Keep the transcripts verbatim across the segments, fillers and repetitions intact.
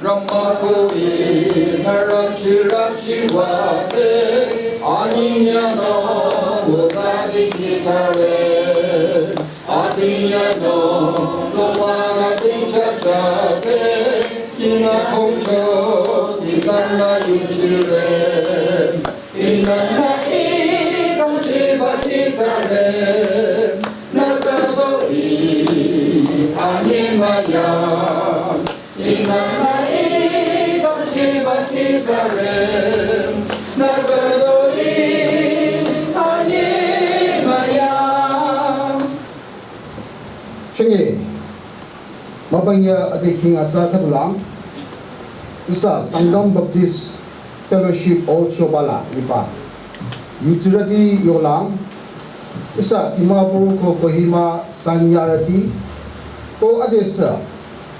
Ramakoi, naramchi ramchi wate, aninyano, uzadi kitare, atinyano, tumara tichachate, ina kongcho, tizana yuchire, ina na ikongchi batitare, nakado i, animaya. Chenge, mabanya ade king atsa katulang, ihsa Sangtam Baptist Fellowship Old Shopala liba. Yutsirati yolang, ihsa Dimapur ko Kohima sanyarati, ko adesa,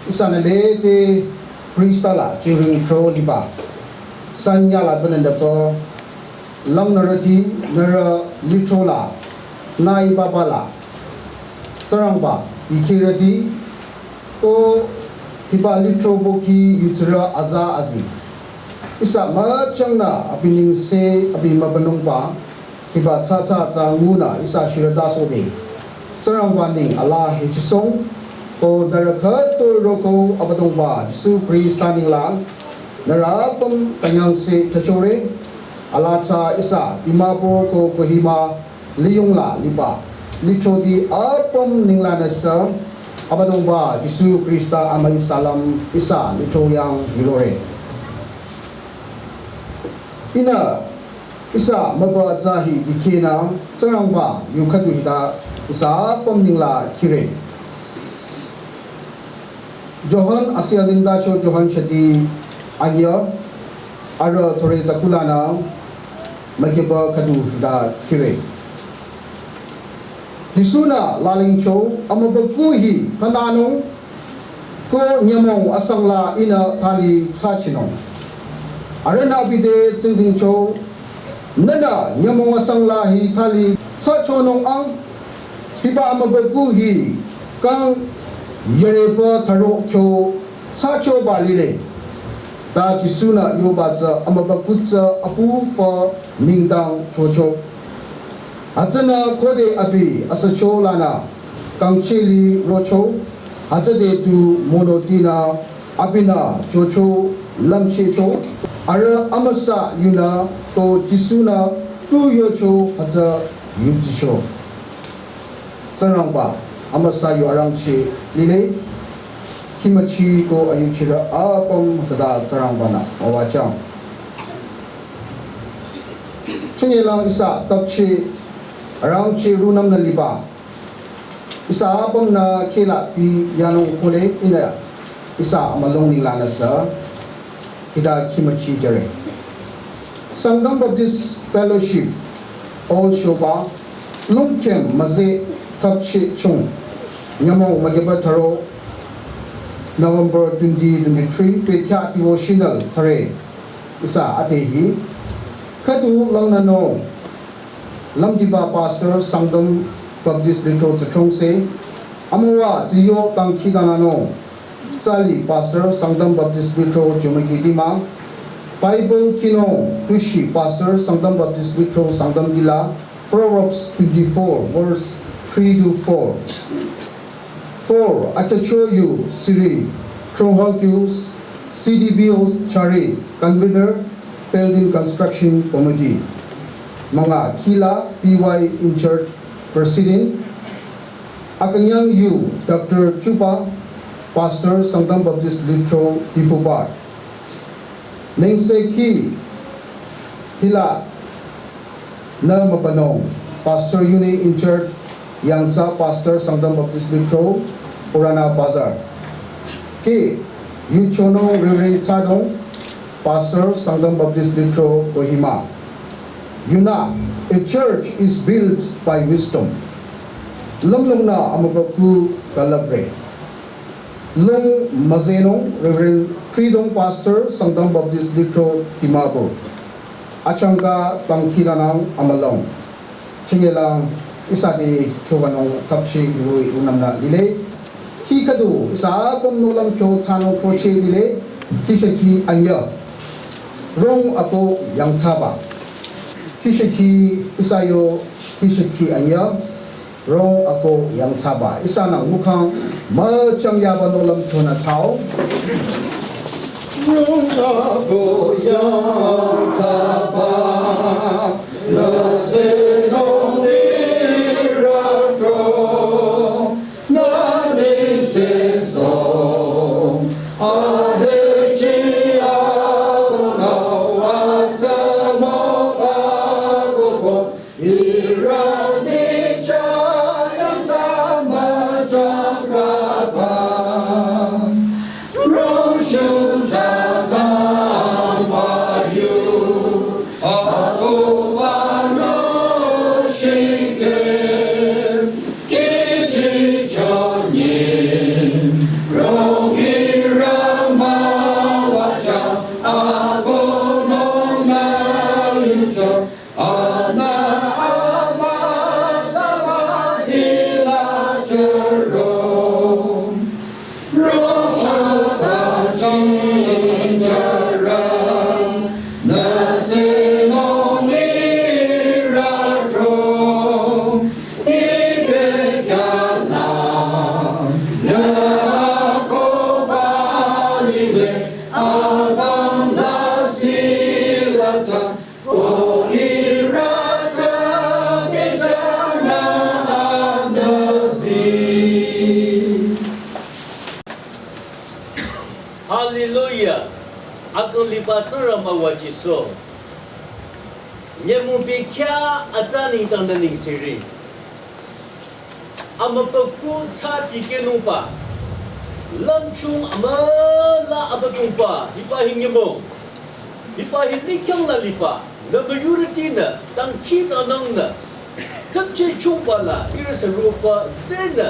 ihsa nalete Krista la chiring tro liba. Sanyala benendapo, langnarati, nara litrola, nai babala. Tsingrangba, ikirati, ko hiba litro boki yutsira aza azi. Ihsa machangna abi ningse abi mabanungba, hiba tsa tsa tsa nguna ihsa shirata sode. Tsingrangba ning ala hichisong, ko nara khato roko Abüdongba Jisu Krista ningla, nara apüm kanyangse kachore, ala tsa ihsa Dimapur ko Kohima liyungla liba, litroti apüm ningla nasa, Abüdongba Jisu Krista amai salam ihsa litro yang yulore. Ina ihsa maba zahi dikena, Tsingrangba yukhatu hita ihsa apüm ningla kire. Johan asia zinda cho Johan shati anya, ara thore takulana, makiba kadu da kire. Jisu na lalingcho, amabaku hi pananung, ko nyamong asangla ina thali tsachinung. Arana bide tsingdingcho, nana nyamong asangla hi thali tsachonung ang, hiba amabaku hi kang yarepa tharo kyo tsachoba lile. Ta Jisu na yoba tsa amabaku tsa apu fa ningdang chocho. Atsana kode abi asacho lana kangchili rocho, atsade tu monotina abina chocho lamchecho, ara amasa yuna to Jisu na tu yocho atsa yutsicho. Tsingrangba amasa yu arangchi lile, kimachi ko ayuchira apüm tada Tsingrangba na mawachang. Chunyelang ihsa tapchi arangchi runam na liba. Ihsa apüm na kela pi yanung kule ina ihsa amalong ningla nasa. Hita kimachi jare. Sangtam Baptist Fellowship, Old Shoba, Lungkem Maze Tapchi Chung, Nyamong Magiba Tharo, November twenty twenty-three, Pekya Devotional Thare, ihsa atehi. Khatu langnano, Lamdiba Pastor Sangtam Baptist Litro Tsatrongse, Amawa Ziyo Tangkhidanano, Tsali Pastor Sangtam Baptist Litro Jomagi Dima, Bible Kino Tushi Pastor Sangtam Baptist Litro Sangtam Dila, Proverbs twenty-four, verse three to four. Four, Atacho Yu Siri, Tronghang Yu, C D B O Chari, Convener, Building Construction Committee. Manga Kila, P Y in charge, President. Akanyang Yu, Doctor Chupa, Pastor Sangtam Baptist Litro Dipubar. Nengse Ki, Hila, Na Mapanong, Pastor Uni in charge, Yangsa Pastor Sangtam Baptist Litro, Purana Bazar. Ki, Yuchono Reverend Tsadong, Pastor Sangtam Baptist Litro, Kohima. Yuna, a church is built by wisdom. Lamlongna amabaku kalabre. Lung Mazenong, Reverend Freedom Pastor, Sangtam Baptist Litro, Dimapur. Achangka Tangkhilanang amalong. Chingelang isati kyoganong tapchi lui unamna lile. Hi kadu isa apüm nolam kyo tsano proche lile. Kishiki anyü, rong ako yangthsaba. Kishiki ihsa yo, kishiki anyü, rong ako yangthsaba. Ihsanü ngukhang müchang yaba nohlüm tuna thsao. Rong ako yangthsaba, nüsenung nirü tro. Nani seso, adechi akono atamo akopo, irani chayang sama changkapa. Roshun sakang bayu, akopa no shite. Kichi chonyin, rongi rama wacha, akono na yucho, ana ama sabahila chero. Roho tachin jaran, nüsenung nirü tro, ibe kyalang, nü akoba libe, abang nasi latsa, Hallelujah. Akang liba Tsingrangba wa Jisu. Nyümong bekhyah atsa nengdang nü nengsere. Amübükuh thsa dikehnungba, lümchung amüla Abüdongba, hiba hi nyümong, hiba hi likhang la liba, nü müyurütinü, dangkhidangnangnü, khümchehchungba la, ihrü sürüba tsünü,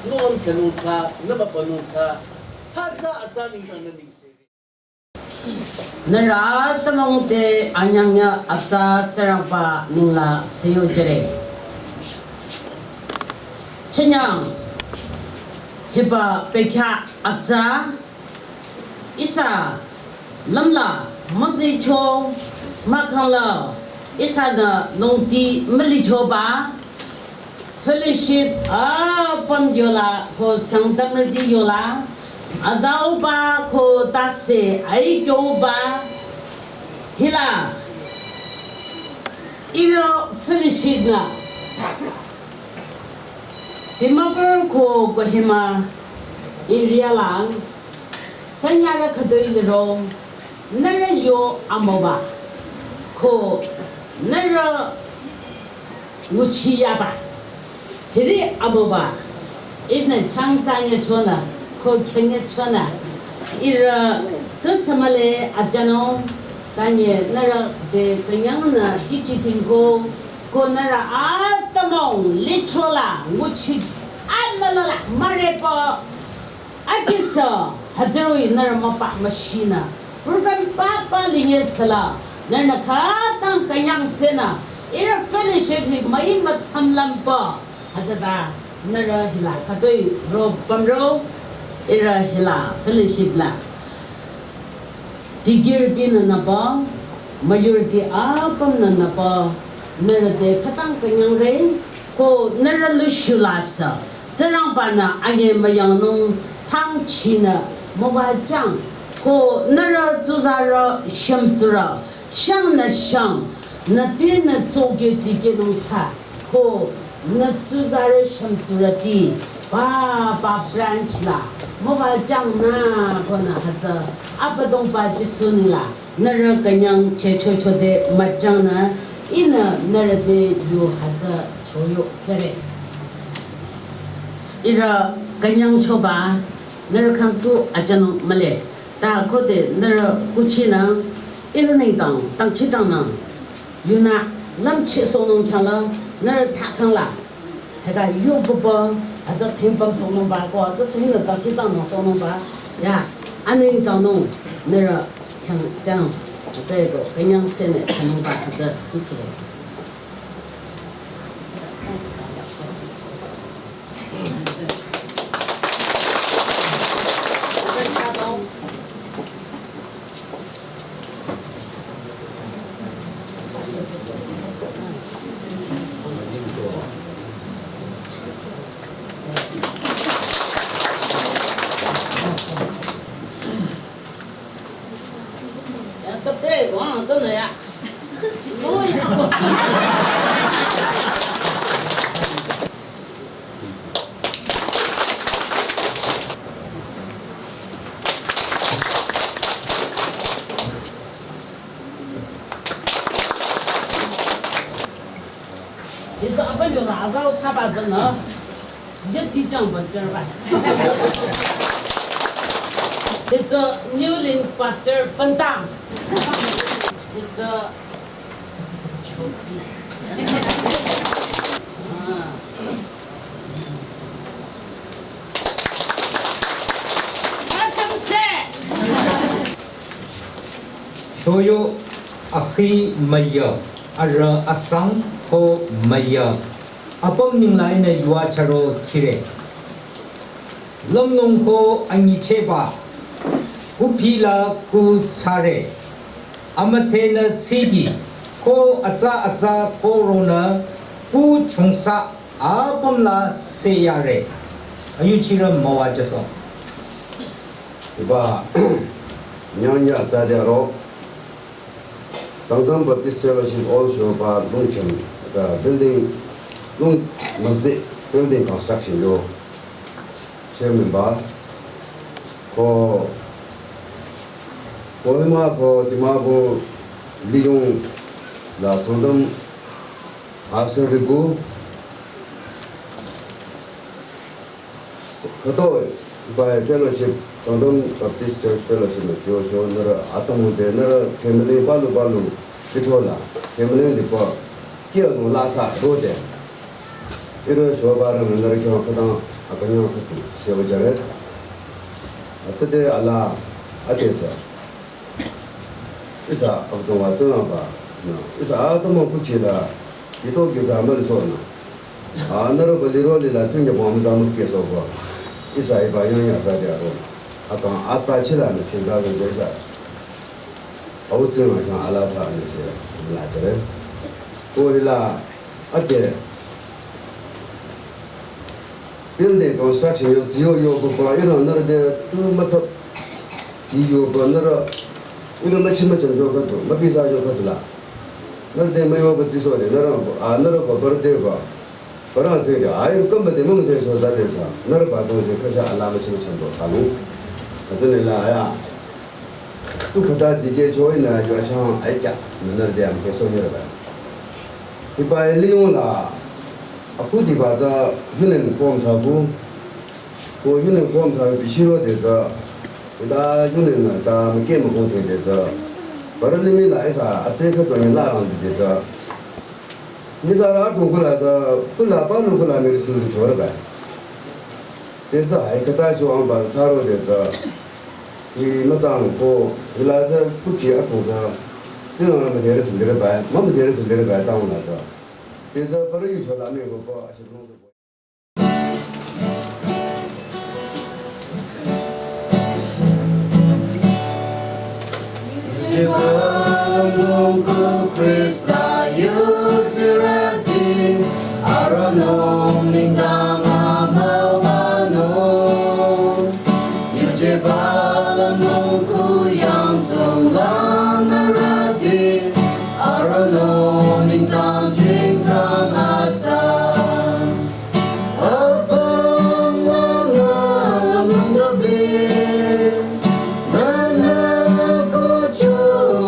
nohlüm khyünung thsa, nü mübünung thsa, thsa thsa atsa nengdang nü nengsere. Nührü atümung te anyangya atsa Tsingrangba nengla süyo jüre. Chinyang hiba bekhyah atsa ihsa lümla müzicho mahkhangla ihsanü longdi mülichoba fellowship apüm yola ko Sangtamrüti yola, azauba ko tase aikyoba hila ihrü fellowship nü Dimapur ko Kohima area la sanyarü khütoi liro nührü yo amüba ko nührü nguchiyaba. Hiri amüba ihnü changtanyachonü ko khenyachonü ihrü tu sümüle ajanung tanye nührü te künyangnü kichi tingko ko nührü atümung lichola nguchi amülola mürepo akisa hütsüroi nührü müpa müshinü program papa linge süla nührünü khütang künyangsenü ihrü fellowship hi müi mütsam lümba hütsüta nührü hila khütoi ro pümro ihrü hila fellowship la dikehrütinü nüba müyurüti apümnü nüba nührü te khütang künyangre ko nührü lushulasa Tsingrangbanü anyi müyangnung thangchinü müwajang ko nührü tsuzarü shümtsurü shangnü shang nü tinü tsoke dikehnung thsa ko nü tsuzarü shümtsurüti papa branch la müwajang nü konü hütsü Abüdongba Jisu nengla nührü künyangchehchochode müjangnü ihnü nührü te yu hütsü choyo jüre. Ihrü künyangchoba nührü khyang tu ajanung mühle. Ta khode nührü kuchinü ihrü nengdang dangkhidangnang yunü lümchehsohnung khyangla nührü thsakhangla hita yu papa hütsü thing pümsohnungba ko hütsü thingnü dangkhidangnangsohnungba ya anengdangnung nührü khyang jang hütsüeko künyangsenü thsanungba hütsü kuchire. 真的呀。 Ito apa yo la azau thaba zana. Yeti chang ba jar ba. Ito New Link Pastor Pantang. Ito Chopi. Ah. Choyo akhi maya, ara asang ko maya, apüm ningla ine yua charo kire. Lümlong ko angicheba, kupila ku tsare, amatena tsidi, ko atsa atsa ko rona, ku chungsa, apüm la seyare. Ayu chira mawa jaso. Iba, nyanya tsadi aro, Sangtam Baptist Fellowship also ba lungchem, the building, lung masjid building construction yo chairman ba, ko Kohima ko Dimapur liyong la Sangtam Pastor Rigu, Khütoi, iba fellowship, Sangtam Baptist Church Fellowship nü tsiyo cho nührü atümung te nührü khemüling balu balu, kichola, khemüling lipa, kia zong lasa rode. Ihrü shoba rang nührü kyo khütang, akanyang khütu, sewa jare. Atsate ala, atesa. Ihsa abdong wa tsünaba, na, ihsa atümung kuchila, ito kisa mali so na. A, nührü ba liro lila tunya bom zamu ke so ba. Ihsa iba yang ya sa dia ro. Atang ata chila na chinda ro ihsa. Au tsünga kang ala sa na se, la jare. Ko hila, ate, building construction yo, tsiyo yo, ko pa, ino nührü de, tu matap, ki yo, pa, nührü, ino machi machan jo khatu, mapisa jo khatu la. Nührü de mayo ba tsiso de, nührü, a, nührü ba, bar de ba. Bar a tsi de, a, ino kamba de, mama de, so za de sa. Nührü ba dong de, kasha ala machi machan jo, sa lu. Atsane la, ya. Tu khata dikeh choi na yua chang ai kya, na nar de am ke so nyer ba. Iba liyong la, aku diba za union form tha bu, ko union form tha bi shiro de za, ida union na ta ma ke ma ko de de za. Bara limi la ihsa, atse ka to ni la rang de de za. Ni za ra tu ku la za, ku la ba lu ku la mi su chor ba. De za ai khata cho ang ba sa ro de za. Hi matsang ko, hi la za kuchi a ko za, sinang la ma dere sindere bai, ma ma dere sindere bai tang la za. Te za para yu cho la me ko pa, a shi nong za ko. Yujeba lümlong ko Khrista yutsirüti, aronung nengdang amüwanung. Yujeba lümlong ko yangdong langnürüti, aronung nengdang jingtrang atsa. Apüm langnü lümlong tabi, nünü kucho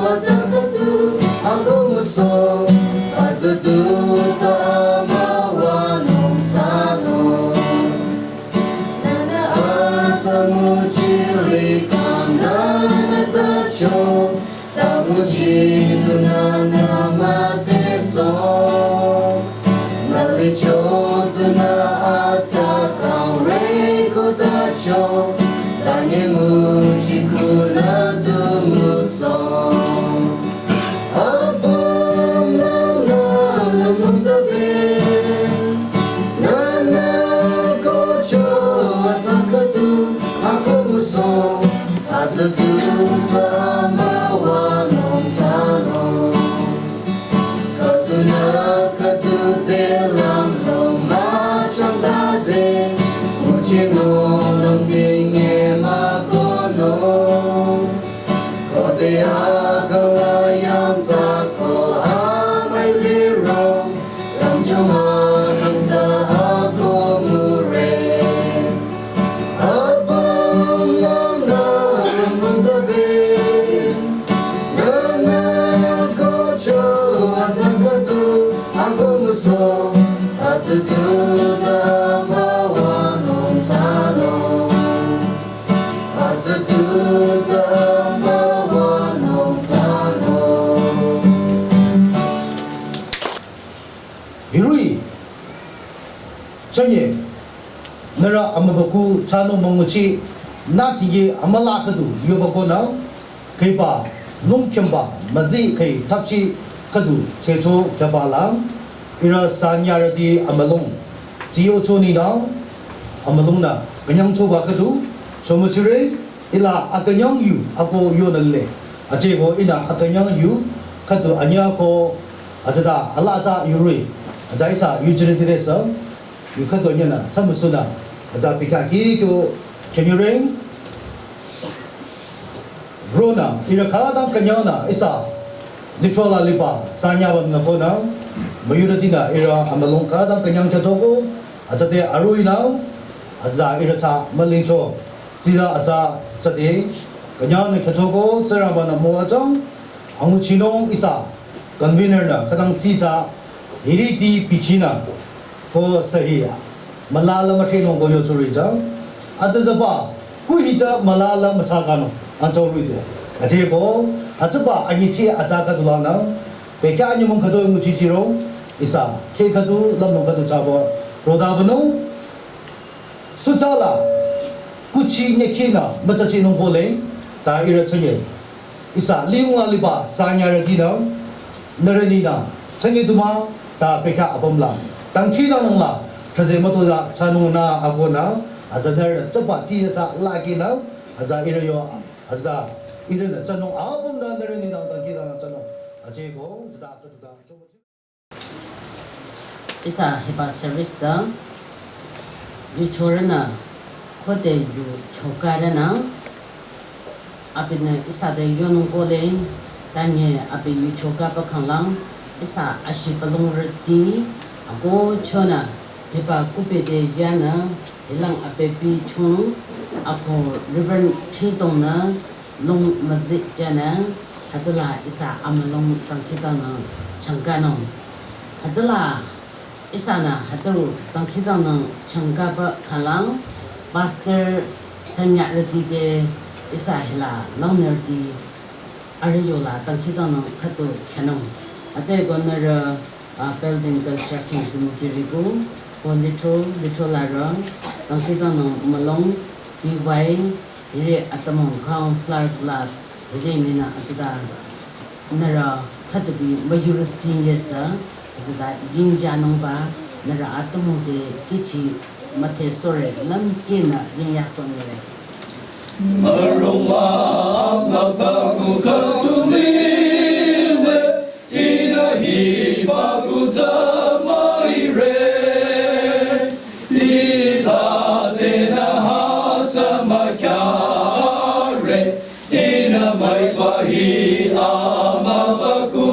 atsa khatu, ako müso, atsa tu tsa amüwanung tsanung. Nünü atsa nguchi likhang nünü tacho, ta nguchi tu nünü müteso. Nü licho tu nü atsa kangre ko tacho, ta nye nguchi kunü tu nguso. Apüm langnü lümlong tabi, nünü kucho atsa khatu, ako müso, atsa tu tsa amüwanung tsanung. Nye, nührü amübükuh thsanung münguchi, nü tiki amüla khüdu yoba konü, khüiba, lungkhyümba, müzi khüi thapchi khüdu checho khyaba la, ihrü sanyarüti amülung, chiyo cho ninü, amülung nü, künyang choba khüdu, chomüchire, ila akünyang yu, ako yonale, ache ko ina akünyang yu, khüdu anya ko, aja da, ala aja yuri, aja ihsa yujire dire sa, yu khüdu nyana, chamusuna, aja pika ki kyo, khenyureng, rona, ira khadang kanyana, ihsa, lithrola liba, sanya bam na kona, mayura dina, ira amülung khadang kanyang chachoko, aja de arui na, aja ira cha, maling cho, tsira aja, chade, kanyana chachoko, tsira bana mo ajang, anguchinung ihsa, convener na, khadang tsitsa, hiriti pichina, ko sahi ya. Malala mathinung ko yo churi ja. Ata zaba, ku hi ja malala macha kano, an churi ja. Aje ko, aja ba anyi chi aja ka dulana. Pekya anyi mung khado mu chi chiro, ihsa, ke khado, lam mung khado chabo. Roda bano, suchala, kuchi nyekina, macha chinung ko le, ta ira chanye. Ihsa, liyung la liba, sanyarüti na, nührü ninü, chanye duma, ta pekha apüm la, tangki danung la, thraze mato ya, chanung na, ako na, aja nührü, chapa, ti ya cha, la ki na, aja ira yo, aja, ira na, chanung, apüm na, nührü ninü, tangki danung, chanung, aje ko, aja, aja, aja, Ihsa hiba service tsü, yuchorünü, khode yuchokarünü, abinü ihsa te yonung kole, tanye abi yuchokaba khanglang, ihsa ashi balungrüti, akohchonü, hiba kupe te yanü, hilang abebi chung, ako Reverend Thridong nü, lung müzi jane, hütsüla ihsa amülung dangkhidangnang changkanung. Hütsüla ihsanü hütsüro dangkhidangnang changkaba khanglang, Pastor sanyarüti te ihsa hila langnürüti arüh yola dangkhidangnang khüdu khyünung. Hütsüeko nührü, ah, building construction committee riku, ko litro, litro larü, dangkhidangnang mülung, B Y, hiri atümung kang flower club, hiri mina atsüta nührü khüdubi müyurü tsingye sü, atsüta yingjanungba nührü atümung te kichi müthe sore lam kinü yingya sonyere. Marunga ama baku katulile, ina hiba kutsama ire. Ita tena hata makyare, ina maibahi ama baku.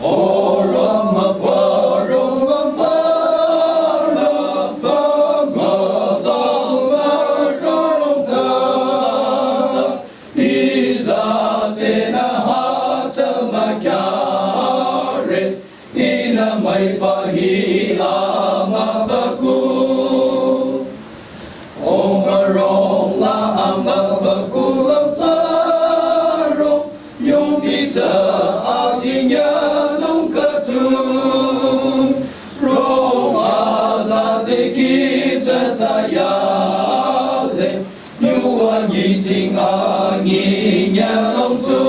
Ora maparo lantara, pama taro tara. Iza tena hata makyare, ina maibahi ama baku. Omarong la ama baku zantaro, yumita adinya nungkatu. Rong aza de kita tayale, Yuwa nyiting anyi nyalong tu.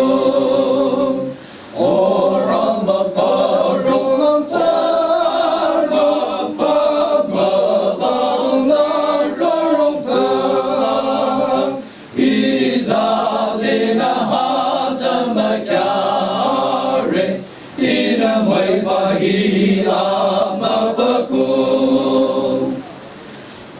Orang baparong tara, baparong tara. Iza dena hata makyare, ina maibahi ama baku.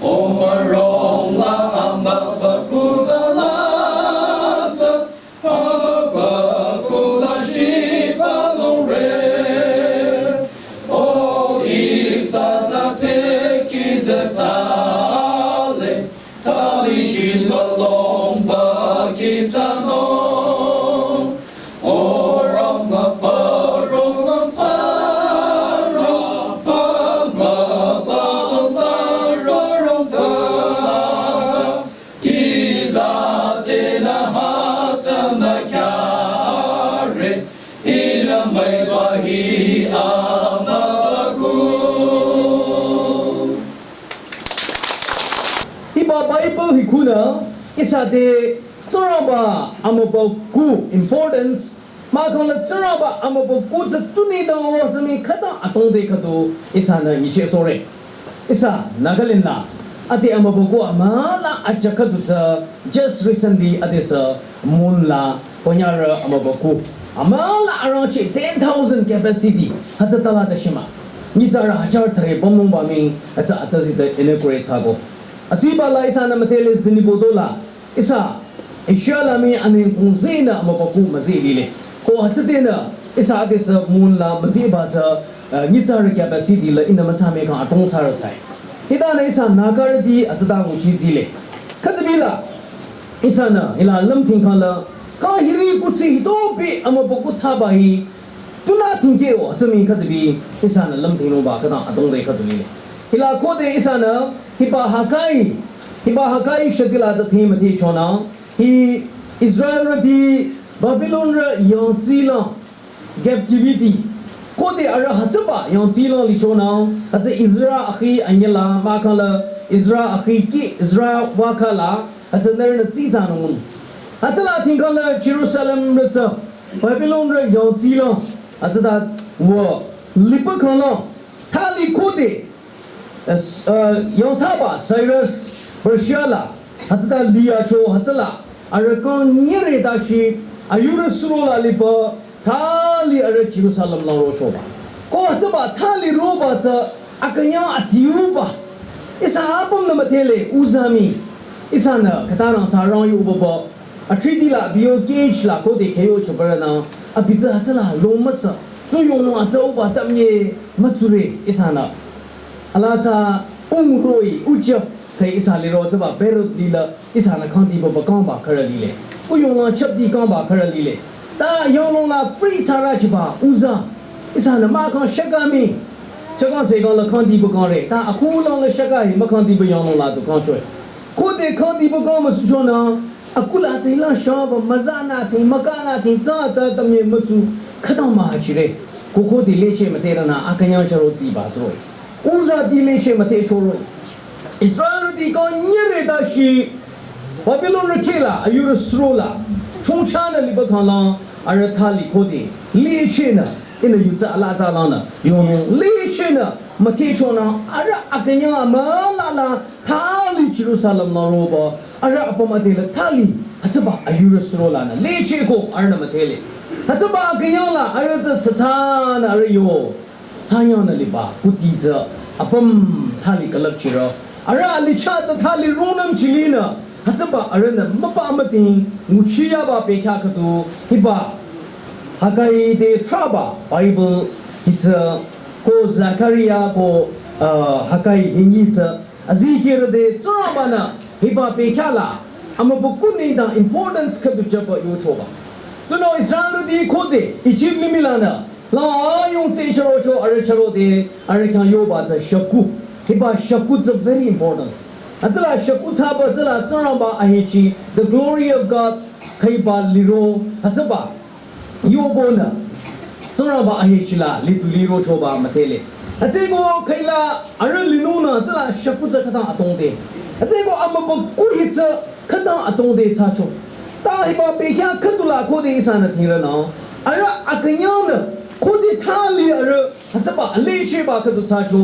Omarong la ama baku zalasa, ama baku la shipa longre. O isa zate kita tale, tali shipa longba kita no. Oramba parolantara, pamba balantara, rongta. Iza tena hata makyare, ina maibahi ama baku. Tunü ihsa te Tsingrangba amübükuh importance, mahkhang la Tsingrangba amübükuh tsü tunüo dang o tsü mii khütang atongde khüdu ihsanü nyichehsohre. Ihsa Nagaland la ade amübükuh amüla aja khüdu tsü just recently adesü Mon la konyarü amübükuh amüla arangcheh ten thousand capacity hütsüta la tashima. Nyitsarü hajar thüre bamnungba mii hütsü atüzide inaugurate thsako. Atsiba la ihsanü müdhele zinibodo la ihsa Asia la mii anengkung zinü amübükuh müzi lile. Ko hütsüdenü ihsa adesü Mon la müziba tsü, eh, nyitsarü capacity la ihnü mütsa mii kang atong thsarü thsae. Hitanü ihsa Nagarüti atsüta nguchi zile. Khütabila ihsanü hila lümthingkhang la kang hiri kuthsi hitobi amübükuh thsaba hi tunü thingkeh o tsü mii khütabi ihsanü lümthingnungba khütang atongde khüdu lile. Hila khode ihsanü hiba Hagai, hiba Hagai shadila tsü thing müdhechonü hi Israelrüti Babylonrü yangtsi la captivity khode arüh hütsüba yangtsi la lichonü hütsü Ezra akhi anyüla mahkhang la Ezra akhi ki Ezra wükhala hütsü nührünü tsitsanung. Hütsüla thingkhang la Jerusalemrü tsü Babylonrü yangtsi la hütsüta wü liba khanglang thali khode, eh, s-, eh, yangthsaba Cyrus Persia la hütsüta liyacho hütsüla arüh kang nyire tashi ayurü suro la liba thali arüh Jerusalem la rochoba. Ko hütsüba thali roba tsü akünyang adiuba ihsa apümnü müdhele uzami ihsanü khütanang thsarang yubaba. Atridi la Bill Gates la khode kheyo chobarünü abi tsü hütsüla longmüsa tsuyong atsauba tamye mütsure ihsanü. Ala tsü ungroh-i ujap khai ihsa liro tsüba Beirut lila ihsanü khangdiba ba kangba khürü lile. Kuyong la chapdi kangba khürü lile. Ta yanglong la free thsarü chiba uza ihsanü mahkhang shakami. Chakang sekang la khangdiba kangre. Ta akhulang la shaka hi mükhangdiba yanglong la du kangchoi. Khode khangdiba kang müsuchonü akula tsü hila shaba müzanü thing mükanü thing tsatsa tamye mütsu khütang mühachire. Ko khode lecheh müdherünü akünyang charo tsiba tsoi. Uzati lecheh müdhechoroi. Israelrüti kang nyire tashi Babylonrü kheh la ayurü suro la chongchanü liba khanglang arüh thali khode lechehnü ihnü yutsa ala tsalanü yonung lechehnü müdhechonü arüh akünyang amüla la thali Jerusalem la roba arüh apüm adela thali hütsüba ayurü suro lanü lechehko arühnü müdhele. Hütsüba akünyang la arüh tsü tsatsanü arüh yo thsanyangnü liba kuti tsü apüm thali külüpchirü. Arüh alicha tsü thali rungnüm chilinü hütsüba arühnü müpa müting nguchiyaba bekhyah khüdu hiba Hagai te traba Bible hi tsü ko Zakaria ko, uh, Hagai hi nyi tsü azikehrü te Tsingrangbanü hiba bekhyah la amübükuh nengdang importance khüdu jüba yochoba. Tunüo Israelrüti khode Egypt limih lanü la ayung tsü chürocho arüh chürode arüh khyang yoba tsü shükuh. Hiba shükuh tsü very important. Hütsüla shükuh thsaba tsüla Tsingrangba ahechi, the glory of God khaiba liro hütsüba yobonü Tsingrangba ahechi la litu lirochoba müdhele. Hütsüko khaila arüh linunü tsüla shükuh tsü khütang atongde. Hütsüko amübükuh hi tsü khütang atongde thsacho. Ta hiba bekhyah khüdu la khode ihsanü thingrünü arüh akünyangnü khode thali arüh hütsüba alechehba khüdu thsacho.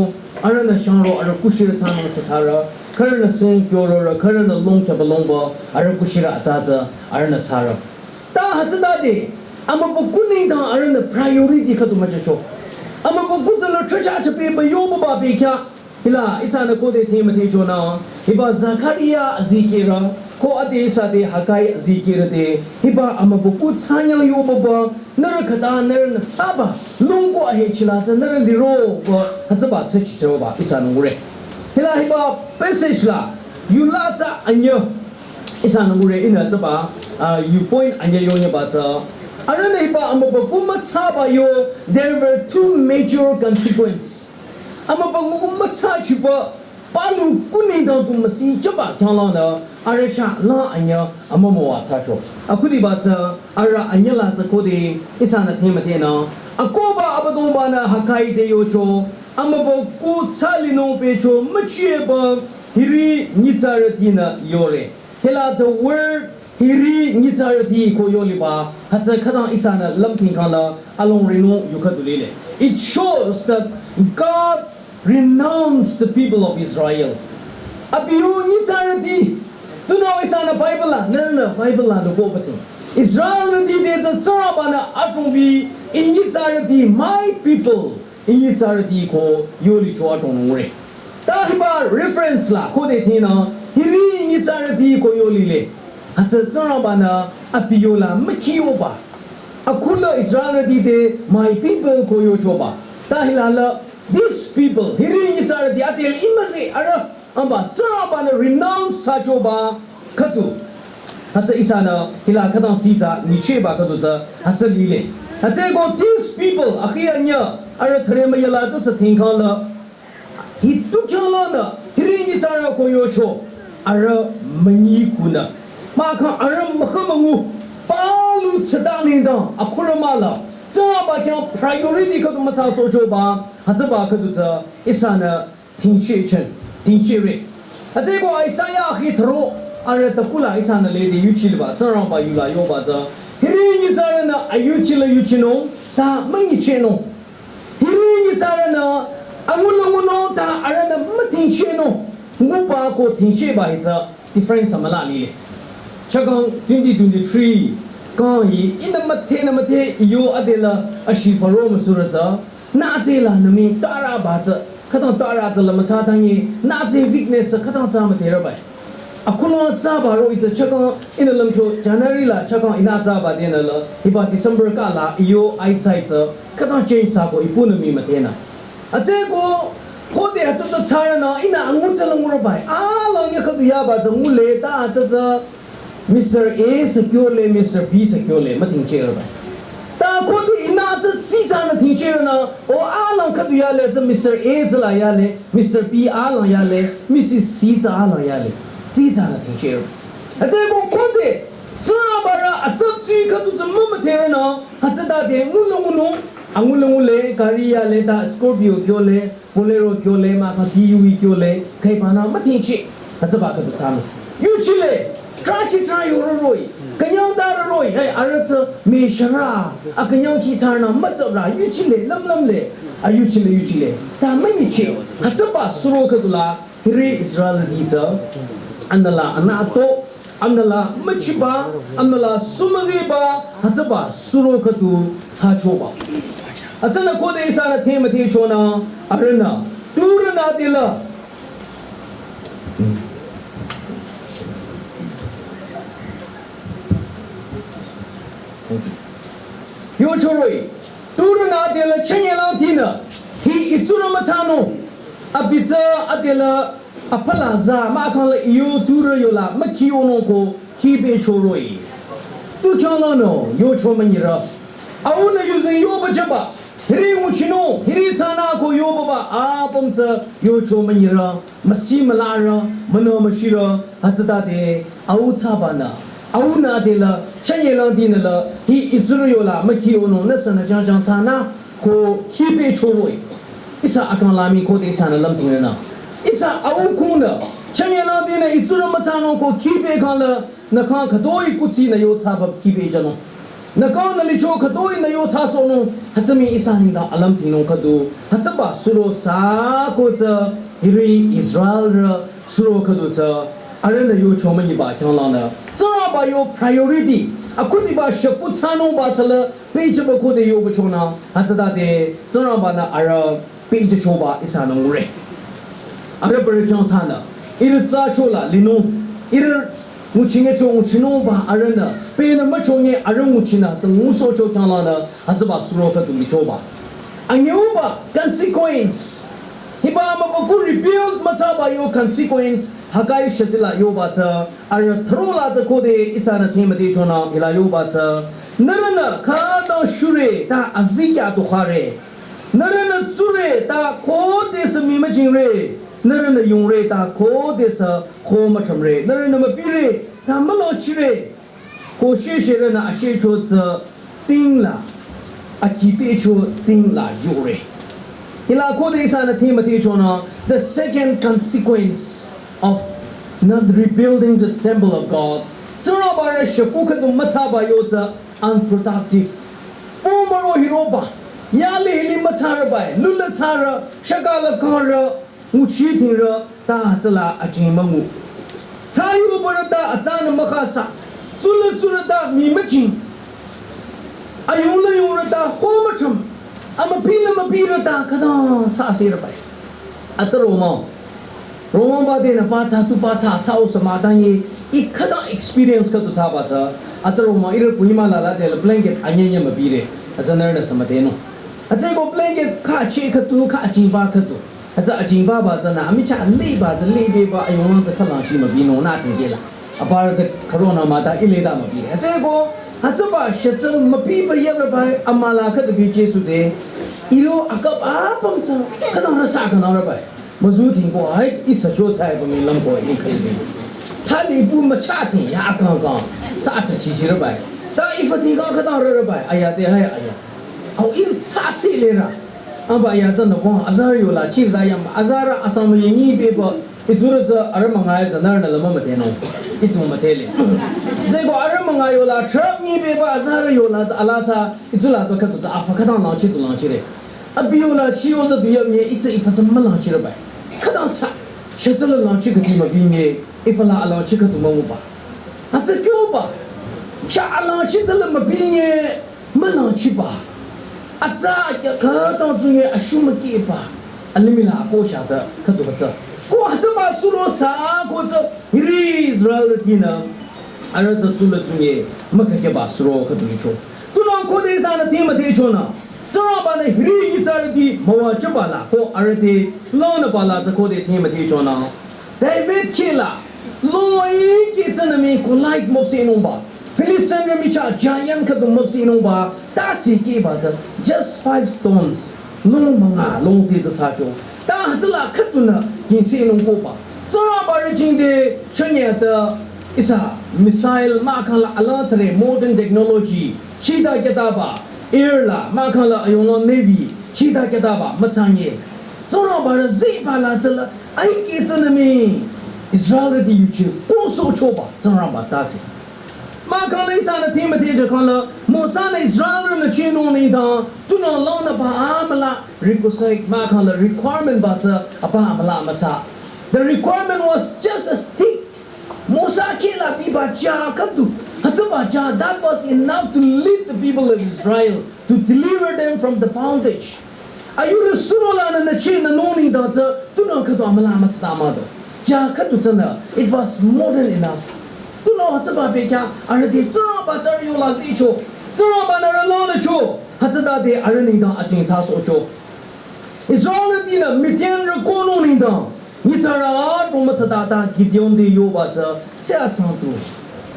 Arühnü shangro arüh kushirü thsanung thsathsarü. Khürünü sing kyororü, khürünü long khyaba longba arüh kushirü atsa tsü arühnü thsarü. Ta hütsütade amübükuh nengdang arühnü priority khüdu müjücho. Amübükuh tsünü church achapeba yoba bekhyah hila ihsanü khode thing müdhechonü hiba Zakaria azikehrü ko ade ihsa te Hagai azikehrü te hiba amübükuh thsanyang yobaba nührü khüta nührünü thsaba longko ahechi la tsü nührü liroba hütsüba tsü chichoba ihsanü ngure. Hila hiba passage la yula tsü anyü ihsanü ngure ihnü tsüba, uh, yu point anyü yonyüba tsü arühnü hiba amübükuh müthsaba yo, there were two major consequence. Amübükuh müthsachiba palu kuh nengdang kung müsi jüba khyanglangnü arüh chah la anyü amümüwa thsacho. Akhudiba tsü arüh anyü la tsü khode ihsanü thing müdhenü akohba Abüdongbanü Hagai te yocho, amübükuh thsalinung pehcho mücheba hiri nyitsarütinü yore. Hila the word hiri nyitsarüti ko yoliba, hütsü khütang ihsanü lümthingkhang la alongrinung yu khüdu lile. It shows that God renounced the people of Israel. Abi yo nyitsarüti, tunüo ihsanü Bible la, nünü Bible la nü ko bati. Israelrüti te tsü Tsingrangba-nü atongbi, I nyitsarüti, my people, I nyitsarüti ko yolicho atongnung re. Ta hiba reference la khode thinü, hiri nyitsarüti ko yolile. Hütsü Tsingrangba-nü abi yola mükhiyoba. Akhula Israelrüti te my people ko yochoba. Ta hila la these people, hiri nyitsarüti ate la imüzi arüh, amba Tsingrangba-nü renounce thsachoba khüdu. Hütsü ihsanü hila khütang tsitsa nyichehba khüdu tsü hütsü lile. Hütsüeko these people, akhi anyüh, arüh thüre müyala tsü sü thingkhang la. Hi tu khyang lanü, hiri nyitsarü ko yocho, arüh münyi kunü. Mahkhang arüh mükhümüngu, palu tsüta nengdang, akhurü mah la. Tsingrangba khyang priority khüdu müthsasohchoba, hütsüba khüdu tsü, ihsanü tingcheh chen, tingcheh re. Hütsüeko Isaiah akhi thüro, arüh takula ihsanü lede yuchiliba, Tsingrangba yula yoba tsü. Hiri nyitsarünü ayuchila yuchinung, ta münyichehnung. Hiri nyitsarünü angulangunung ta arühnü mütingchehnung. Nguba ko tingchehba hi tsü difference amüla lile. Chakang twenty twenty-three, kang hi, ihnü müdhenü müdhe yo ade la ashi faro müsürü tsü. Nü tsüla nü mi taraba tsü, khütang tara tsü la mütsa tangi, nü tsü weakness khütang tsü müdherübai. Akhunü tsüba ro itsü chakang ihnü lümcho January la chakang ihnü tsüba denü la, hiba December kala iyo eyesight tsü, khütang change thsako ipunü mi müdhenü. Hütsüeko, khode hütsü tsü tsarünü, ihnü angu tsü la ngurübai. Alang ya khüdu yaba tsü ngule ta hütsü tsü Mister A sü kyole, Mister B sü kyole, mütingcheh rübai. Ta khode ihnü tsü tsitsanü tingcheh rünü, o alang khüdu yale tsü Mister A tsü la yale, Mister B alang yale, Missus C tsü alang yale. Tsitsanü tingcheh rübai. Hütsüeko khode, Tsingrangba rü atsap tsü khüdu tsü mümüdherünü, hütsütade ngule ngunung, angule ngule, gari yale ta Scorpio kyole, Bolero kyole, mahkhang T U V kyole, khaibanü mütingcheh, hütsüba khüdu thsanung. Yuchile, tra khi tra yorü roh-i, künyang darü roh-i, hey, arüh tsü, mi shara, akünyang khi thsanü, mütsapra, yuchile, lümlümle, ayuchile, yuchile, ta münyicheh, hütsüba suro khüdu la, hiri Israelrüti tsü, anüla, anü ato, anüla müchiba, anüla sumüziba, hütsüba suro khüdu thsachoba. Hütsünü khode ihsanü themüthechonü, arühnü, turünü dela. Yocho roh-i, turünü dela chünye langtinü, hi itsurü müthsanung, abi tsü adela Aphala za mahkhang la iyo turü yola mükhiyonung ko khibecho roh-i. Tu khyang lanü yocho münyirü. Aunü yuzeng yoba jüba. Hiri nguchinung, hiri thsanü ko yobaba apüm tsü yocho münyirü. Müsi mülarü, münü müshirü, hütsütade, au thsabanü. Aunü adela, chünye langtinü la, hi itsurü yola mükhiyonung nü sünü jangjang thsanü ko khibecho roh-i. Ihsa akang la mii khode ihsanü lümtingrünü. Ihsa au kunü, chünye langtinü itsurü müthsanung ko khibe kang la, nü kang khütoi kuthsinü yo thsaba khibe jünung. Nü kang nü licho khütoi nü yo thsasohnung, hütsü mii ihsa nengdang alümtingnung khüdu, hütsüba suro sü ko tsü, hiri Israelrü suro khüdu tsü, arühnü yocho münyiba khyang lanü. Tsingrangba yo priority, akhudiba shepü thsanungba tsü la, pehjüba khode yoba chonü, hütsütade, Tsingrangba-nü arüh pehjüchoba ihsanü ngure. Arüh bürü chang thsanü, ihrü thsacho la linung, ihrü nguchingecho nguchinungba arühnü, pehnü müchonge arüh nguchinü, tsü ngusohcho khyang lanü, hütsüba suro khüdu lichoba. Anyüuba consequence. Hiba mübükuh rebuild müthsaba yo consequence, Hagai shütila yoba tsü, arüh thüro la tsü khode ihsanü themüthechonü hila yoba tsü. Nührünü khütang shure ta azikyah tu khare. Nührünü tsure ta khodesü mii müjingre. Nührünü yungre ta khodesü kho müthümre. Nührünü müpire ta mülangchire. Ko shesherünü ashehcho tsü ting la, akhibecho ting la yore. Hila khode ihsanü themüthechonü, the second consequence of Not rebuilding the temple of God. Tsingrangba rü shükuh khüdu müthsaba yo tsü unproductive. Pü müro hiroba. Yale hili müthsarü bai. Lula thsarü, shakala kangrü, nguchi tingrü, ta tsüla ajing müngu. Tsa yobarü ta atsanü mükhasa. Tsula tsula ta mi müjing. Ayungla yungrü ta ho müchüm. Amüpila müpirü ta khüdang tsa sirü bai. Ata Roma. Roma ba de na ba tsa tu ba tsa tsa o sama ta nyi. I khüdang experience khüdu thsaba tsü. Ata Roma irü kuima la la de la blanket anyanya müpire. Atsa nürü na sama de no. Atsa ko blanket kha che khüdu kha ching ba khüdu. Atsa ajing ba ba tsü na, amicha le ba tsü le be ba, ayong lang tsü khalang shi mübinung na tingke la. Aparü tsü corona mata ile ta mübi. Atsa ko, atsa ba, sha tsü mübi ba yap rü bai, amala khüdu bi Jisu de. Iro akap apam tsü, khüdang rü sa khüdang rü bai. Müzu ting ko, ai, isa cho tsai ko mi lam ko, i khali bi. Thali bu mücha ting, ya akang kang, sa sa chi chi rü bai. Ta ifa ting kang khüdang rü rü bai, aya de hai aya. Au in sa si le rü. Aba ya tsü nükong azarü yola chirda yam azarü asam ye nyi beba. Itsurü tsü arü münga ya tsü nürü nü lama mütenung. Itu mütele. Tsü ko arü münga yola truck nyi beba azarü yola tsü ala tsü itsula to khüdu tsü afa khüdang langchi tu langchire. Abi yola chi yo tsü du yam ye itsü ifa tsü mülangchire bai. Khüdang tsü. Sha tsü la langchi khüdi mübi nye ifa la alangchi khüdu müngu ba. Atsü kyo ba. Sha alangchi tsü la mübi nye. Mülangchiba. Atsa kya khütang tsunge ashu mükiba. Alimih la ko sha tsü khüdu tsü. Ko hütsüba suro sa ko tsü hiri Israelrütinü. Arüh tsü tsula tsunge mükhakyaba suro khüdu licho. Tunang khode sanü thing müdhechonü. Tsingrangbanü hiri nyitsarüti müwajüba la ko arüh te langnüba la tsü khode thing müdhechonü. David kihla, loi kih tsünü mi Goliath müpsehnungba. Philistine rü michah giant khüdu müpsehnungba. Ta si kihba tsü just five stones. Lung münga, lung tsi tsü thsacho. Ta hütsüla khüdunü kihsehnung koba. Tsingrangba rü jingte chünye ta ihsa missile mahkhang la ala thre modern technology. Chita kyataba. Air la, mahkhang la ayong la navy. Chita kyataba, mütsanye. Tsingrangba rü ziba la tsüla, ai kih tsünü mi. Israelrüti yuchi, ko sochoba, Tsingrangba tase. Mahkhang la ihsanü thing müdhecha khang la, Mosa-nü Israelrünü chinung nengdang, tunang langnüba amüla, requisite, mahkhang la requirement ba tsü, apa amüla mütsa. The requirement was just a stick. Mosa kihla biba ja khüdu, hütsüba ja, that was enough to lead the people of Israel. To deliver them from the bondage. Ayurü surolanü nüchi nünung nengdang tsü tunang khüdu amüla mütsüta mado. Ja khüdu tsünü, it was more than enough. Tunang hütsüba bekya, arüh te Tsingrangba tsü arüh yola zicho. Tsingrangbanü arüh langnücho. Hütsütade arüh nengdang ajing thsasohcho. Israelrütinü Midianrü konung nengdang. Nyitsarü adrong mütsüta ta Gideon te yoba tsü, tsüa sangtu.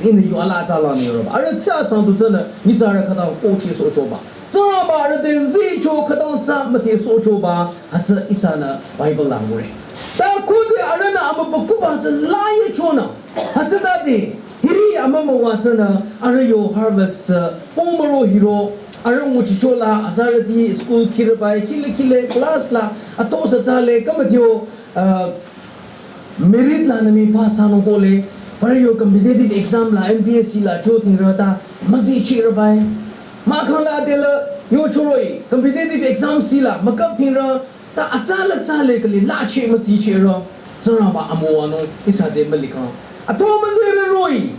Ihnü yu ala tsü lanü yoroba. Arüh tsüa sangtu tsünü, nyitsarü khütang kochi sochoba. Tsingrangba arüh te zicho khütang tsü müdhe sochoba, hütsü ihsanü Bible la ngure. Ta khode arühnü amübükuhba tsü la yechonü. Hütsütade, hiri amümüwa tsünü, arüh yo harvest tsü, pü müro hiro, arüh nguchichola, azarüti, school khirübai, khile khile, class la, atosa tsale, kamüdhyo, uh, merit lanü mi pass thsanung kohle, parü yo competitive exam la, M P S C la, kyo tingrü ta, müzichirübai. Mahkhang la de la, yo choroi, competitive exams ti la, mükap tingrü, ta atsala tsale kali, lachi müzichirü, Tsingrangba amüwanung, ihsa te mülikhang. Ato müzirü roh-i,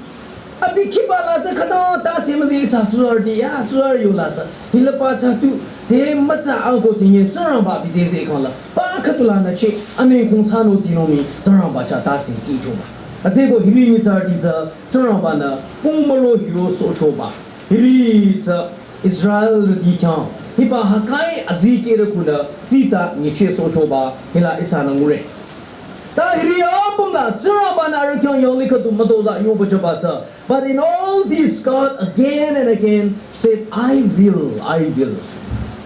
abi khiba la tsü khüta tase müzi ihsa tsurü di ya, tsurü yola sü. Hila pa tsü tu, te mütsa angko tinye Tsingrangba bi te ze khang la. Pa khütulanü che, ane kong tsano tino mi, Tsingrangba cha tase ichoba. Atseko hiri nyitsarüti tsü, Tsingrangbanü, pü müro hiro sochoba. Hiri tsü, Israelrüti khyang, hiba Haggai azikehrü kunü, tsitsa nyicheh sochoba, hila ihsanü ngure. Ta hiri apüm la, Tsingrangbanü arüh khyang yangli khüdu mütozah yoba jüba tsü, But in all this, God again and again said, "I will, I will."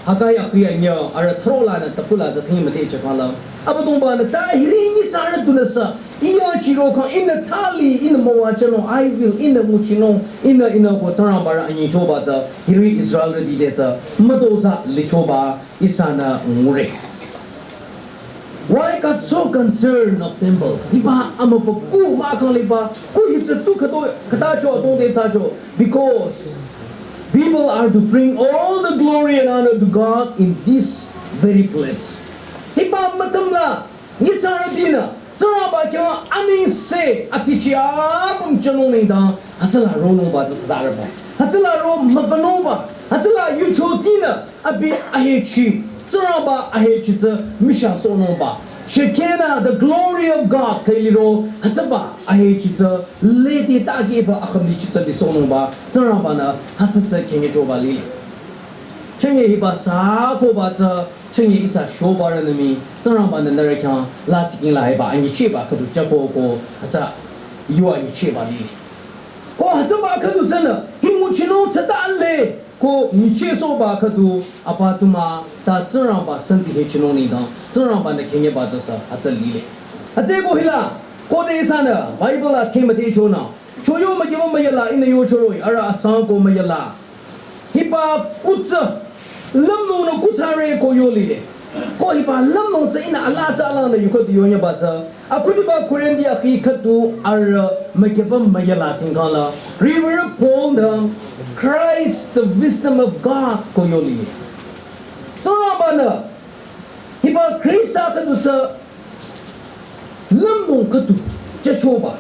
Haggai akhi anya, arüh throlanü tapula tsü thing müdhecha khang la. Abüdongbanü ta hiri nyitsarü tunü sü, iya chiro khang, ihnü thali, ihnü müwajünung, I will, ihnü nguchinung, ihnü, ihnü ko Tsingrangba rü anyichoba tsü, hiri Israelrüti te tsü, mütozah lichoba, ihsanü ngure. Why God so concerned of temple? Hiba amübükuh mahkhang liba kuh hi tsü tu khüto khütacho adongde thsacho. Because people are to bring all the glory and honor to God in this very place. Hiba mütüm la nyitsarütinü Tsingrangba khyang anengse atichi apüm jünung nengdang hütsüla ronungba tsü südarüba. Hütsüla ro mübünungba. Hütsüla yuchotinü abi ahechi, Tsingrangba ahechi tsü mishasohnungba. Shekinah, the glory of God, khailiro, hütsüba ahechi tsü lede takeba akhümlichi tsü lisohnungba, Tsingrangbanü hütsü tsü khengechoba lile. Chenge hiba sakoba tsü, chenge ihsa shobarünü mii, Tsingrangbanü nührü khyang lasih king la hiba anyichehba khüdu jüko ko, hütsü yu anyichehba lile. Ko hütsüba khüdu tsünü, hi nguchinung tsüta le, ko nyichehsohba khüdu apa tuma ta Tsingrangba santi hechinung nengdang Tsingrangbanü khengeba tsü sü hütsü lile. Hütsüeko hila, khode ihsanü Bible la themüdhechonü, choyo mükiba müyala ihnü yochoroh-i, arüh asang ko müyala. Hiba kuh tsü lümlongnü kuh thsare ko yo lile. Ko hiba lümlong tsü ihnü alaa tsü alangnü yukhüdu yonyüba tsü, akhudiba Korinthi akhi khüdu arüh mükiba müyala tingkangla, Reverend Paul-nü Christ, the wisdom of God ko yo lile. Tsingrangbanü hiba Khrista khüdu tsü lümlong khüdu jüchoba.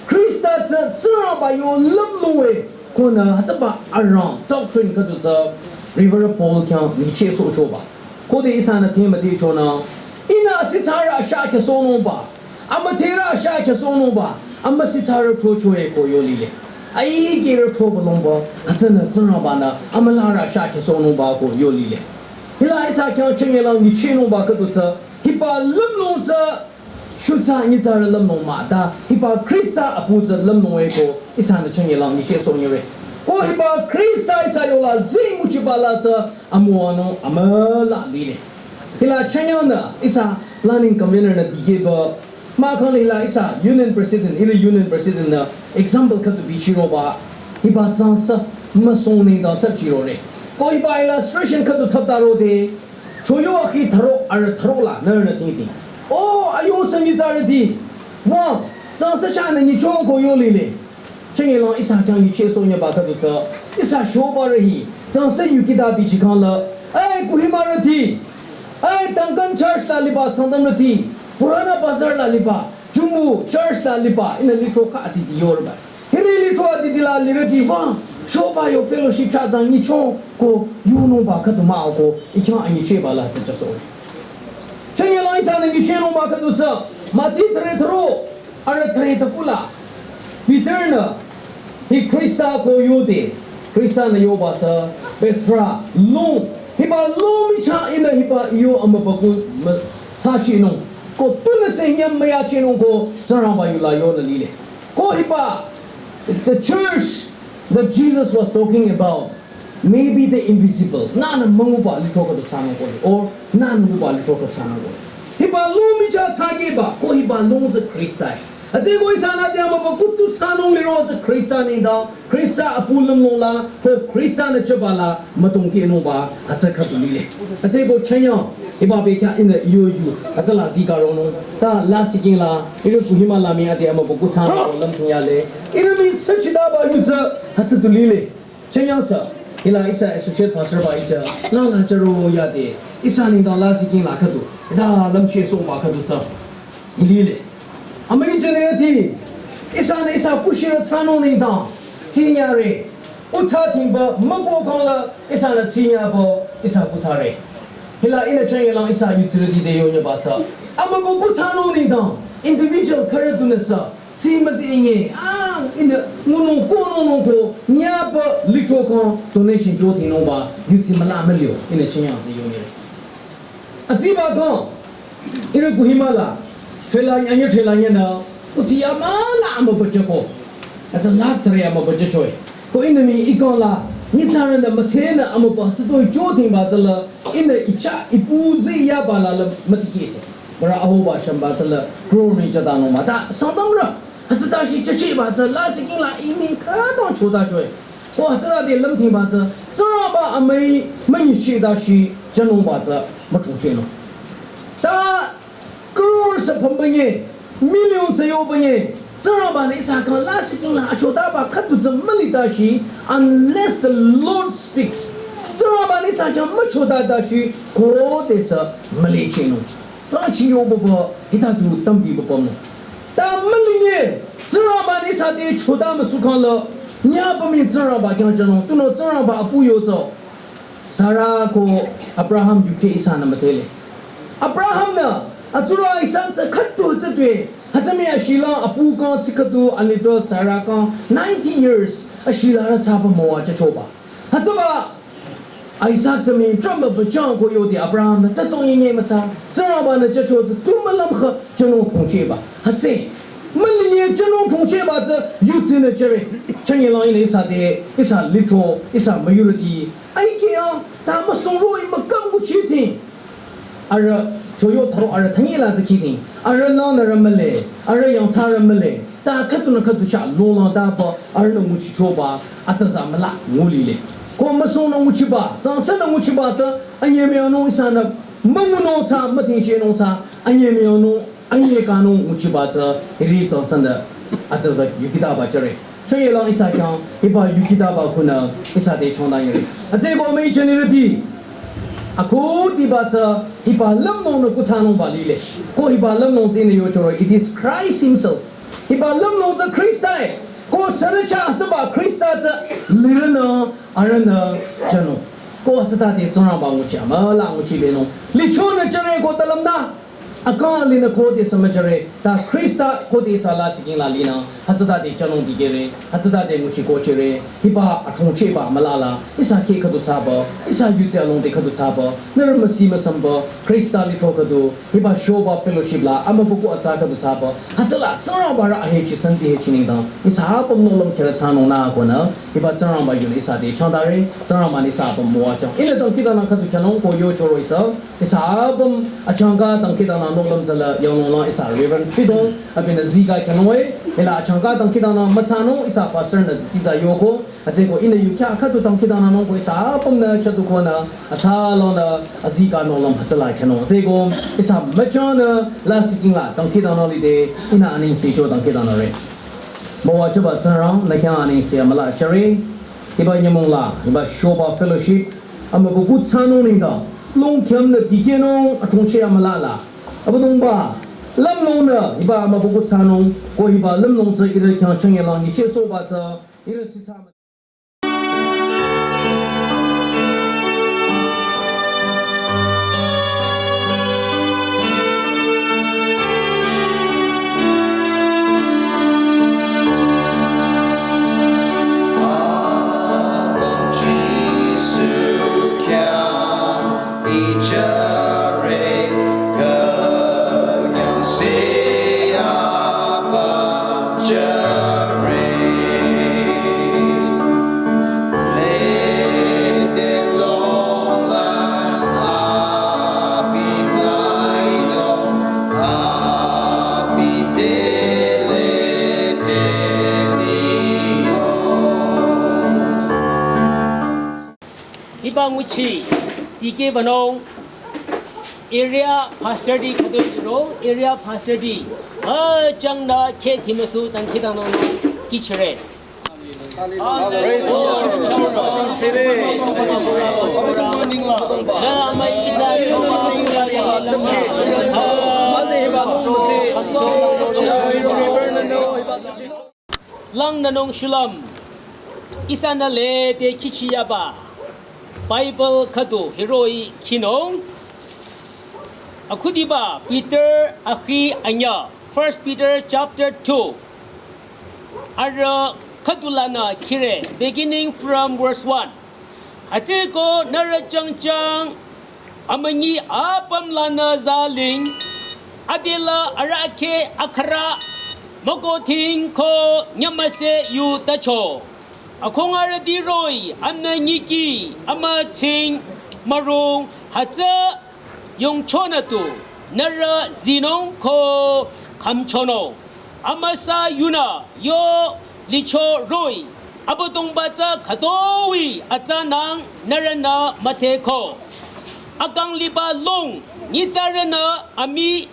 Khrista tsü Tsingrangba yo lümlong-e konü hütsüba arang doctrine khüdu tsü Reverend Paul khyang nyichehsohchoba. Khode ihsanü themüdhechonü, ihnü asithsarü ashah khyüsohnungba, amüdherü ashah khyüsohnungba, amüsithsarü throcho-e ko yo lile. Aikerü throba longba, hütsünü Tsingrangbanü amülarü ashah khyüsohnungba ko yo lile. Hila ihsa khyang chengelang nyichehnungba khüdu tsü, hiba lümlong tsü shutsa nyitsarü lümlong mah ta, hiba Khrista apu tsü lümlong-e ko ihsanü chengelang nyichehsohnyire. Ko hiba Khrista ihsa yola zi nguchiba la tsü amüwanung amüla lile. Hila chengelangnü ihsa planning convener-nü dikehba mahkhang la hila ihsa union president, ihrü union president-nü example khüdu bichiroba, hiba tsangsa müsong nengdang thapchirore. Ko hiba illustration khüdu thaptarode, choyo akhi thüro arüh thüro la nührünü tingting. O, ayung sü nyitsarüti, wang, tsangsa chahnü nyicho ko yo lile. Chengelang ihsa khyang nyichehsohnyüba khüdu tsü, ihsa shobarü hi tsangsa yukita bichikhangla, ai Kohimarüti, ai Duncan church la liba Sangtamrüti, Purana Bazar la liba, Jumu church la liba, ihnü lithro khatiti yorba. Hiri lithro atiti la lirüti wang, shoba yo fellowship chah tsang nyicho ko yonungba khüdu mah-o ko, ih khyang anyichehba la tsü jüsoh. Chengelang ihsanü nyichehnungba khüdu tsü, Mati thüre thüro, arüh thüre thüku la, Peter-nü hi Khrista ko yode, Khrista-nü yoba tsü, Petra, lung, hiba lung michah ihnü hiba iyo amübükuh mü-, thsachinung, ko tunüsü nyüm müyachinung ko Tsingrangba yola yonü lile. Ko hiba, the church that Jesus was talking about, maybe the invisible. Nühnü münguba lithro khüdu thsanung ko, or nühnü nguba lithro khüdu thsanung ko. Hiba lung michah thsakehba, ko hiba lung tsü Khrista-e. Hütsüeko ihsanü ade amübükuh tu thsanung liro tsü Khrista nengdang, Khrista apu lümlong la, ko Khrista-nü jüba la mütongkehnungba, hütsü khüdu lile. Hütsüeko chanyang, hiba bekhyah ihnü iyo yu, hütsüla zikaronung, ta lasih king la, ihrü Kohima la mii ade amübükuh thsanung ko lümthing yale, ihrü mii tsü chidaba yu tsü, hütsü du lile. Chenyangsü, hila ihsa associate pastor ba ite, langla charo yade, ihsa nengdang lasih king la khüdu, hita lümchehsohba khüdu tsü, ilile. Amünyi jünirüti, ihsanü ihsa kushirü thsanung nengdang, tsinyare, kuthsa thingba, müko kangla, ihsanü tsinyaba, ihsa kuthsare. Hila ihnü chengelang ihsa yutsirüti te yonyüba tsü. Amübükuh thsanung nengdang, individual khürü dunüsü, tsi müzinye, ah, ihnü ngunung konung nung ko, nyaba lithro kang donation jüdhinungba, yutsi müla mülio, ihnü chinyang tsi yonire. Atsiba kang, ihrü Kohima la, trela nyanye trela nyenü, utsi ya müla amübüjüko. Atsa lakh thüre amübüjüchoi. Ko ihnü mii ikang la, nyitsarünü müthenü amübü tsitoi jüdhingba tsüla, ihnü icha ipu zi yaba la la mütikehte. Bara ahoba shamba tsüla, crore mii jüdanung mah ta, Sangtamrü. Hütsüta shi chacheba tsü lasih king la imi khütang choda choi. Ko hütsüta de lümthingba tsü, Tsingrangba amüi münyichida shi jünungba tsü müchungchehnung. Ta sü pümbünye, million sü yobünye, Tsingrangba-nü ihsa khyang lasih kingla achotaba khüdu tsü mülitashi, unless the Lord speaks. Tsingrangba-nü ihsa khyang müchotatashi, khodesü mülichinung. Tachi yobaba, hita du tambi babam. Ta mülinye, Tsingrangba-nü ihsa te chota müsukhangla, nyapami Tsingrangba khyang jünung, tunüo Tsingrangba apu yotsü. Sara ko Abraham yuke ihsanü müdhele. Abraham-nü, atsurü Isak tsü khüdu tsü tue, hütsümi ashila apu kang tsü khüdu anito Sara kang ninety years, ashila rü tsaba müwa chachoba. Hütsüba, Isak tsü mi tramba bachang ko yode Abraham-nü, tato yinye mütsa, Tsingrangba-nü chacho tsü tu mülam kha, jünung chongcheba. Hütsü, mülinye jünung chongcheba tsü, yutsinü jüre, chanye lang yinü ihsa te, ihsa litro, ihsa majority, Aike ya, ta müsong roh-i mükam nguchiting. Arüh, choyo tharo arüh thanyela tsü kiting. Arüh langnürü mühle, arüh yangthsarü mühle. Ta khüdunü khüdu sha longlang taba, arühnü nguchichoba, atüza müla ngulile. Ko müsongnü nguchiba, tsangsenü nguchiba tsü, anyemüyangnung ihsanü, müngunung tsü, mütingchenung tsü, anyemüyangnung, Anye kanung nguchiba tsü hiri tsangsenü atüza yukitaba jüre. Chüyelang ihsa khyang hiba yukitaba khunü ihsa te chongda yore. Atsüko müi jünirüti. Akhudiba tsü hiba lümlongnü kuthsanungba lile. Ko hiba lümlong tsünü yochoro, it is Christ himself. Hiba lümlong tsü Khrista-e. Ko sürücha tsüba Khrista tsü lirünü arühnü jünung. Ko hütsütade Tsingrangba nguchi amüla nguchibenung. Lichonü jüre ko talümnü. Akang linü khodesü müjüre, ta Khrista khodesü lasih kingla linü, hütsütade jünung dikehre, hütsütade nguchi kohchire, hiba achongcheba mülala, ihsa keh khüdu thsaba, ihsa yutsi alongde khüdu thsaba, nührü müsi müsamba, Khrista lithro khüdu, hiba shoba fellowship la, amübükuh atsa khüdu thsaba, hütsüla, Tsingrangba rü ahechi santi hechi nengdang, ihsa apüm nohlüm khyürü thsanung nü konü, hiba Tsingrangba yunü ihsa te changdare, Tsingrangba-nü ihsa apüm müwajüng. Ihnü dangkhidangnang khüdu khyünung ko yochoro ihsa, Ihsa apüm achangka dangkhidangnang nohlüm tsüla yanglongla ihsa Reverend Pidong, abinü zika khyünung-e, hila achangka dangkhidangnang müthsanung ihsa pastor-nü tsitsa yoko, atsüko ihnü yukhya khüdu dangkhidangnangnung ko ihsa apümnü chatukonü, atsalanü azika nohlüm hütsüla khyünung. Atsüko ihsa müchanü lasih kingla dangkhidangnang lide, ihnü anengse cho dangkhidangnangre. Müwajüba Tsingrang, nü khyang anengse amüla jüre, hiba nyümong la, hiba shoba fellowship, amübükuh thsanung nengdang, longkhyümnü dikehnung achongche amülala. Abüdongba, lümlongnü, hiba amübükuh thsanung, ko hiba lümlong tsü ihrü khyang chünyelang nyichehsohba tsü, ihrü sitsa Hiba nguchi, dikehbanung, area pastor ti khüdu iro, area pastor ti, achangnü khe thimüsu dangkhidangnangnung kihchire. Praise the Lord. Langnünung shulüm, ihsanü lede kihchiyaba, Bible khüdu hiroh-i khinung, akhudiba Peter akhi anyüh, First Peter chapter two. Arüh khüdulanü khire, beginning from verse one. Atsüko nührü jangjang, amünyi apüm lanü zaling, adela arahkheh akhürü, mükohting ko nyümüse yutacho. Akhungarüti roh-i, amünyiki, amütsing, mürung, hütsü yongchonü tu, nührü zinung ko khümchonung. Amüsa yunü yo licho roh-i, Abüdongba tsü khütoi atsanang nührünü müdheko. Akang liba lung, nyitsarünü amii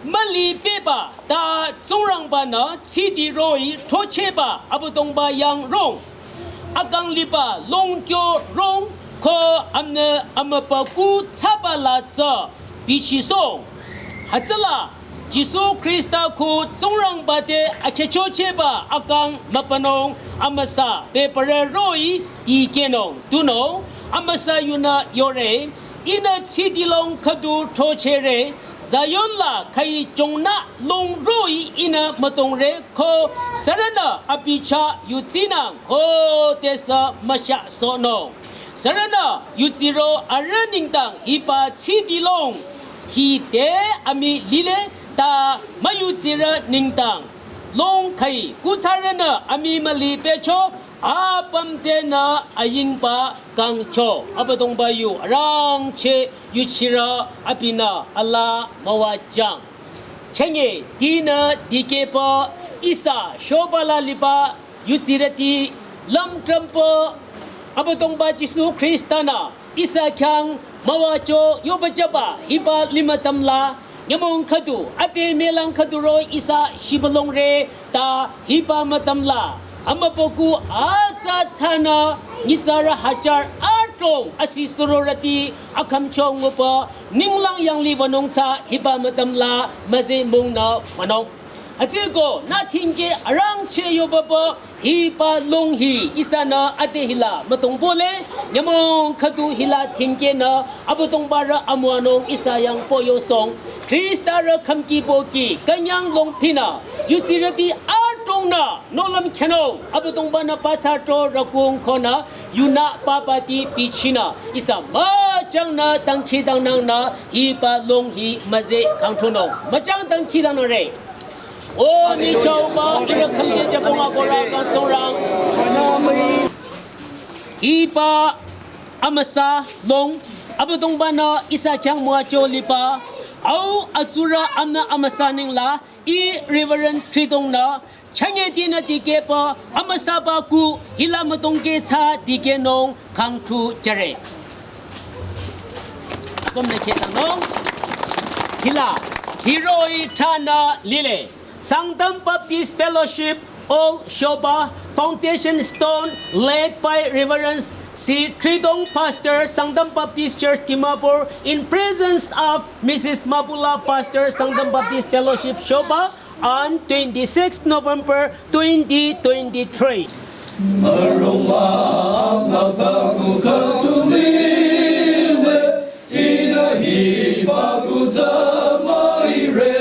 Müli pehba ta Tsingrangba-nü tsidi roh-i throchehba Abüdongba yang rong. Akang liba longkyo rong ko amnü amüpa kuh thsaba la tsü bichisoh. Hütsüla Jisu Khrista ko Tsingrangba te akhechochehba akang mübünung amüsa bebürü roh-i dikehnung tunüo amüsa yunü yore. Ihnü tsidilong khüdu throchehre, Zion la khüi chongnü long roh-i ihnü mütongre ko sürünü abi chah yudsinang ko tesü müshahsohnung. Sürünü yudsiro arüh nengdang hiba tsidilong hi te amii lile ta müyudsirü nengdang long khüi kuthsarünü amii müli pehcho apüm tenü ayingba kangcho. Abüdongba yu arangcheh yuchirü abinü alaa müwajüng. Chünye tinü dikehpü ihsa shoba la liba yudsirüti lümtrümpü Abüdongba Jisu Khrista-nü ihsa khyang müwacho yoba jüba hiba limütüm la nyümong khüdu ade mülang khüdu roh-i ihsa shibülongre ta hiba mütüm la amübükuh atsa thsanü nyitsarü hajar adrong asi surorüti akhümcho ngupü ninglang yanglih wünung tsü hiba mütüm la müzeh mungnü wünung. Hütsüko nü thingkeh arangcheh yobaba hiba long hi ihsanü ade hila mütongpole, nyümong khüdu hila thingkehnü Abüdongba rü amüwanung ihsa yang poyosong. Khrista rü khümki pohki künyang longpinü yudsirüti adrongnü nohlüm khyünung Abüdongba-nü pathsa tro rükung konü yunü papati bichinü ihsa müchangnü dangkhidangnangnü hiba long hi müzeh kangthunung. Müchang dangkhidangnangre. O nyichauba ihrü khümke jübong akohrü kang Tsingrang. Hiba amüsa long Abüdongba-nü ihsa khyang müwacho liba au atsurü amnü amüsa nengla I Reverend Thridong-nü chünye tinü dikehpü amüsaba kuh hila mütongkeh tsü dikehnung kangthu jüre. Apümnü khetanung hila hiroh-i thranü lile. Sangtam Baptist Fellowship, Old Shoba, foundation stone laid by Reverend C Thridong, Pastor, Sangtam Baptist Church, Dimapur, in presence of Missus Mabula, Pastor, Sangtam Baptist Fellowship, Shoba, on twenty-sixth November twenty twenty-three. Aroma ama baku katulile, ina hi baku tamaire,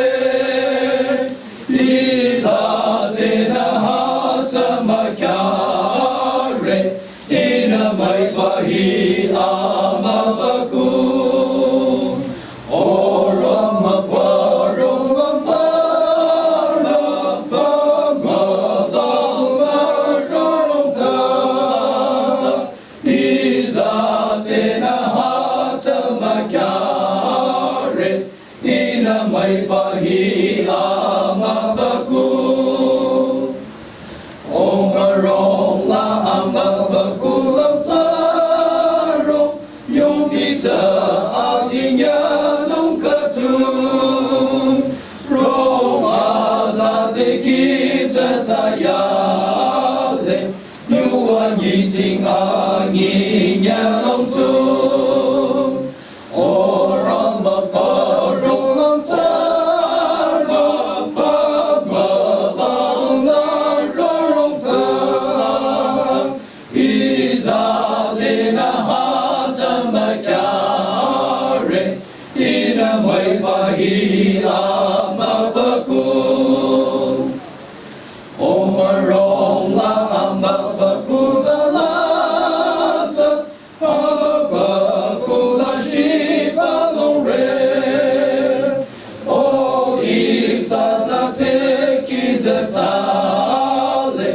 ita tena hata makyare, ina mai bahi ama baku. Omarong la ama baku zangtsarong, yongbi tsü adinya nung katun. Rong aza deki tsü tsayale, yuwa nyiting anyinya nung tun. Omarong la ama baku zalasa, ama baku la shiba longre. O ihsa za teki tsü tsale,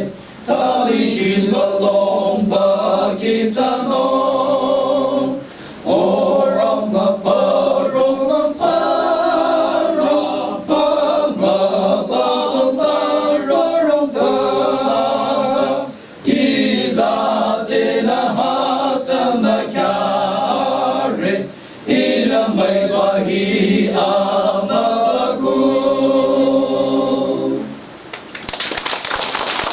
tali shiba longba ki tsü no.